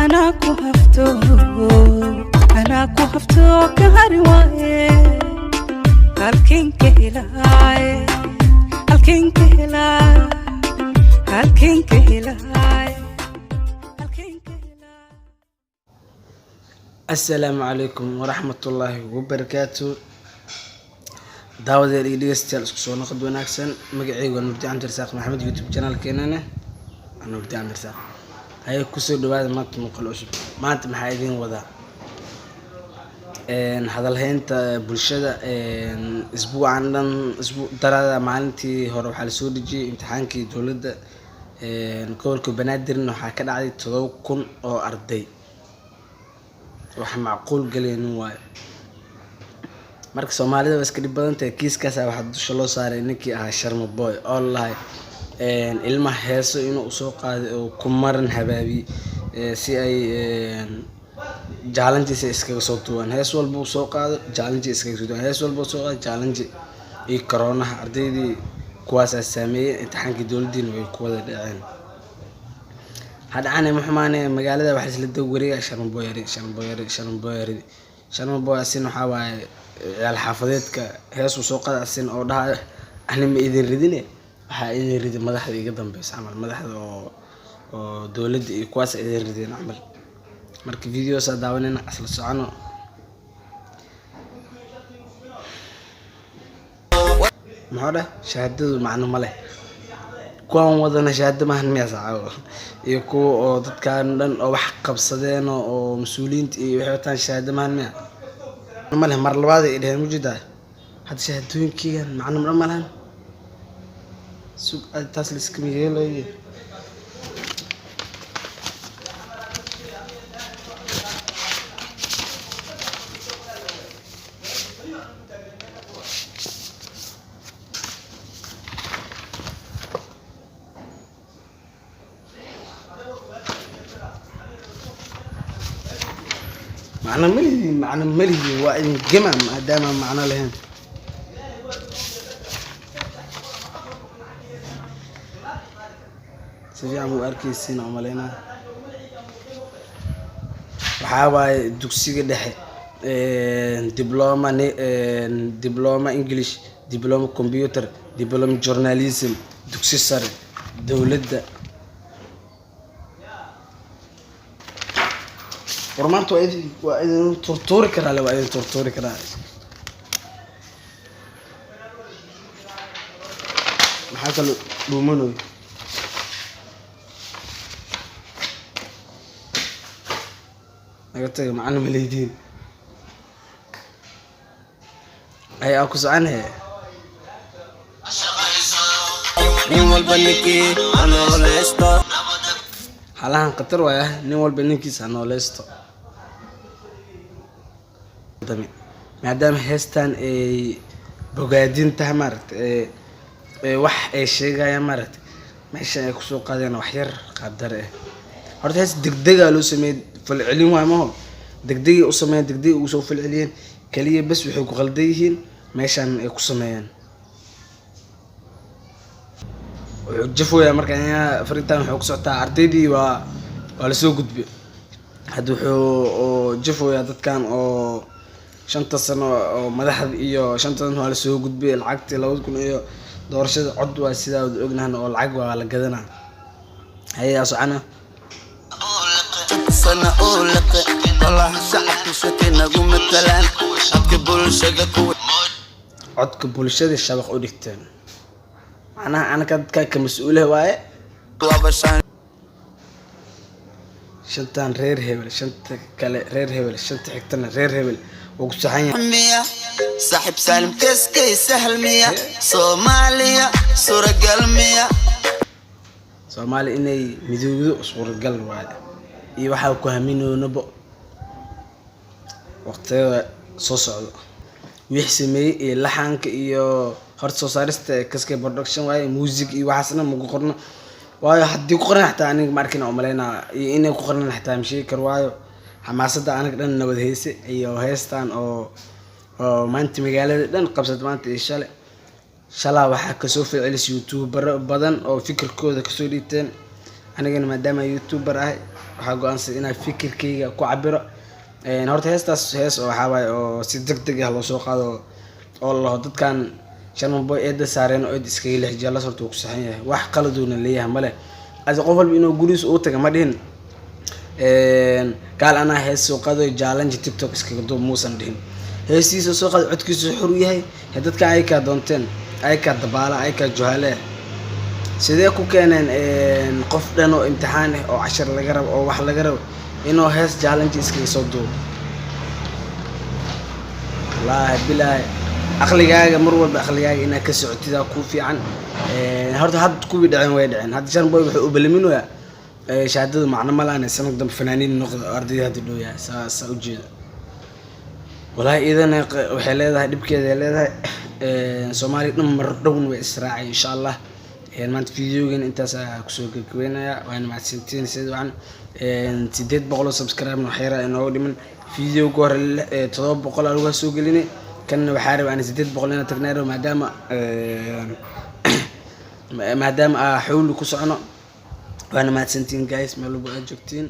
Anaa ku hafto, anaa ku hafto, ka hari waaye. Halkeen ka helaaye? Halkeen ka helaa? Halkeen ka helaaye? Halkeen ka helaa? Assalaamu calaykum waraxmatullaahi wabarakaatu. Daawadeer iyo dhegeystayaal, isku soo noqod wanaagsan. Magacaygu waa Nurdi Cabdirasaaq Maxamed, YouTube channelkeenana waa Nurdi Cabdirasaaq. Haye, kusoo dhawaada maanta muuqaal cusub. Maanta maxaa idiin wadaa? Hadalhaynta bulshada isbuucan dhan, isbuu darada. Maalintii hore waxaa lasoo dejiyey imtixaankii dowladda. Gobolka Banaadirna waxaa ka dhacday 7000 oo arday. Wax macquul galeynin waayo. Marka Soomaalida waa iska dhib badan tahay. Kiiskaasa waxaa dusha loo saaray ninkii ahaa Sharma Boy, oo lalahay ilmaha heeso inuu usoo qaaday oo ku maran habaabiyey, si ay challenge-iisa iskaga soo duubaan. Hees walba uu soo qaado, challenge iskaga soo duubaan. Hees walba uu soo qaado, challenge. Iyo koroonaha ardaydii kuwaasaa saameeyey. Imtixaankii dowladdiina way ku wada dhaceen. Hadhacane muxumaane, magaalada waxaa isla daba wareegaya Sharma Boy yari, Sharma Boy yari, Sharma Boy yari, Sharma Boy. Asin waxaa waaye ciyaal xaafadeedka hees uu soo qaada asin oo dhahayo: "Ani ma idin ridine, waxaa idin ridi madaxda iga dambeysa," camal, madaxda oo dowladda iyo kuwaas idin rideen camal. Marka videosaa daawanayna, asla socono. Muxuu dheh? Shahaadadu macno ma leh. Kuwaan wadana shahaado maahan miyaa saacawo? Iyo kuwa oo dadkan dhan oo wax qabsadeen oo mas-uuliyiinta iyo waxay wataan, shahaado maahan miya? Ma leh. Mar labaad ay dheheen mujidaa hadda shahaadooyinkeygan macno dhan ma lahan. Sug, taas la iskama yeelayo. Macno ma lihiin, macno ma lihiin. Waa idin gema maadaama macno lahayn. Si fiican u arkeysiin oo maleynaa. Waxaa waaye dugsiga dhexe, diploma, diploma English, diploma computer, diploma journalism, dugsi sare dowladda. War maanta waa idin turtuuri karaa le, waa idin turtuuri karaa. Maxaa kaloo dhuumanoy? Naga taga, macna ma leediin. Ay aa ku soconhe. Nin walba ninkii hanoolaysto. Halahan khatar waaya. Nin walba ninkiisa ha nooleysto. Maadaama heestan ay bogaadin tahay, maaragta, ee wax ay sheegayaan, maaragta, meeshan ay kusoo qaadeen wax yar qaabdare ah. Horta hees degdegaa loo sameeyey, falcelin waay maho. Degdegay u sameeyeen, degdegay ugu soo falceliyeen. Kaliya bes waxay ku qaldan yihiin meeshan ay ku sameeyeen. Wuxuu jafoyaa marka farintan wuxuu ku socotaa ardaydii. Waa lasoo gudbay. Hadda wuxuu jafoyaa dadkan oo 5-ta sano oo madaxda iyo 5-ta sano waa lasoo gudbay. Lacagtii 2000 iyo doorashada cod waa sidaa wada ognahan oo lacag waa la gadanaa. Haye, socona. Sana oo liqe golaha shacabka shaki nagu matalaan, codka bulshada kuwa Codka bulshada shabaq u dhigteen, macnaha anaka dadka ka mas-uulaha waaye. Laba shan. Shantan reer hebel, shanta kale reer hebel, shanta xigtana reer hebel. Wuu ku saxan yahay. Miya saaxiib Saalim keskay sahal miya? Soomaaliya suuragal miya? Soomaali inay midoowdo suuragal waaye, iyo waxaa ku haminoonaba waqtiyada soo socdo. Wixii sameeyey iyo laxanka iyo horta soo saarista Kaskey Production waaye. Music iyo waxaasna maku qorno, waayo haddii ku qoran xataa aniga ma arkin oo maleynaa, iyo inay ku qoran xataa ma sheegi karo, waayo xamaasadda aniga dhan nabad heese iyo heestan oo maanta magaalada dhan qabsata. Maanta iyo shalay, shalaa waxaa kasoo falcelisay youtubero badan oo fikirkooda kasoo dhiibteen. Anigana maadaama YouTuber ahay, waxaa go-aansaday inaan fikirkeyga ku cabiro. Horta heestaas hees oo waxaa waaye oo si deg deg ah loo soo qaado oo laho dadkan Sharma Boy eeda saareen oo eed iskaga leexijiya. Las horta wuu ku saxan yahay, wax qaladuuna leeyahay male. Ase qof walba inuu gurigiisa uu taga ma dhihin. Gaal anaa hees soo qaadayo, challenge TikTok iskaga duub muusan dhihin. Heestiisa soo qaada, codkiisa xur yahay. Dadka ayakaa doonteen, ayakaa dabaala, ayakaa juhale. Sidee ku keeneen qof dhan oo imtixaan ah oo cashar laga rabo oo wax laga rabo inuu hees challenge iskaga soo duubo? Wallaahi bilaahi, aqligaaga mar walba aqligaaga inaad ka socotidaa kuu fiican. Horta hadda kuwii dhaceen way dhaceen. Hadda Sharma Boy wuxuu u balaminayaa shahaadada macno ma lahan, sanad dambe fanaaniin noqda oo ardayda hadda dhow yahay. Saa ujeeda, wallaahi iyadana waxay leedahay dhibkeeda ay leedahay. Soomaaliya dhan mar dhowna way israacay, insha Allah. Maanta videogan intaas ayaa kusoo gabagabeynaya. Waana mahadsantiin sida wacan. 800 oo subscribe wax yar inooga dhiman. Videoga hore 700 aa lagu soo gelinay, kanna waxaa rabaa aan 800 inaan tagnaa rabo, maadaama aa xawli ku socono. Waana mahadsantiin guys, meel walba aad joogtiin.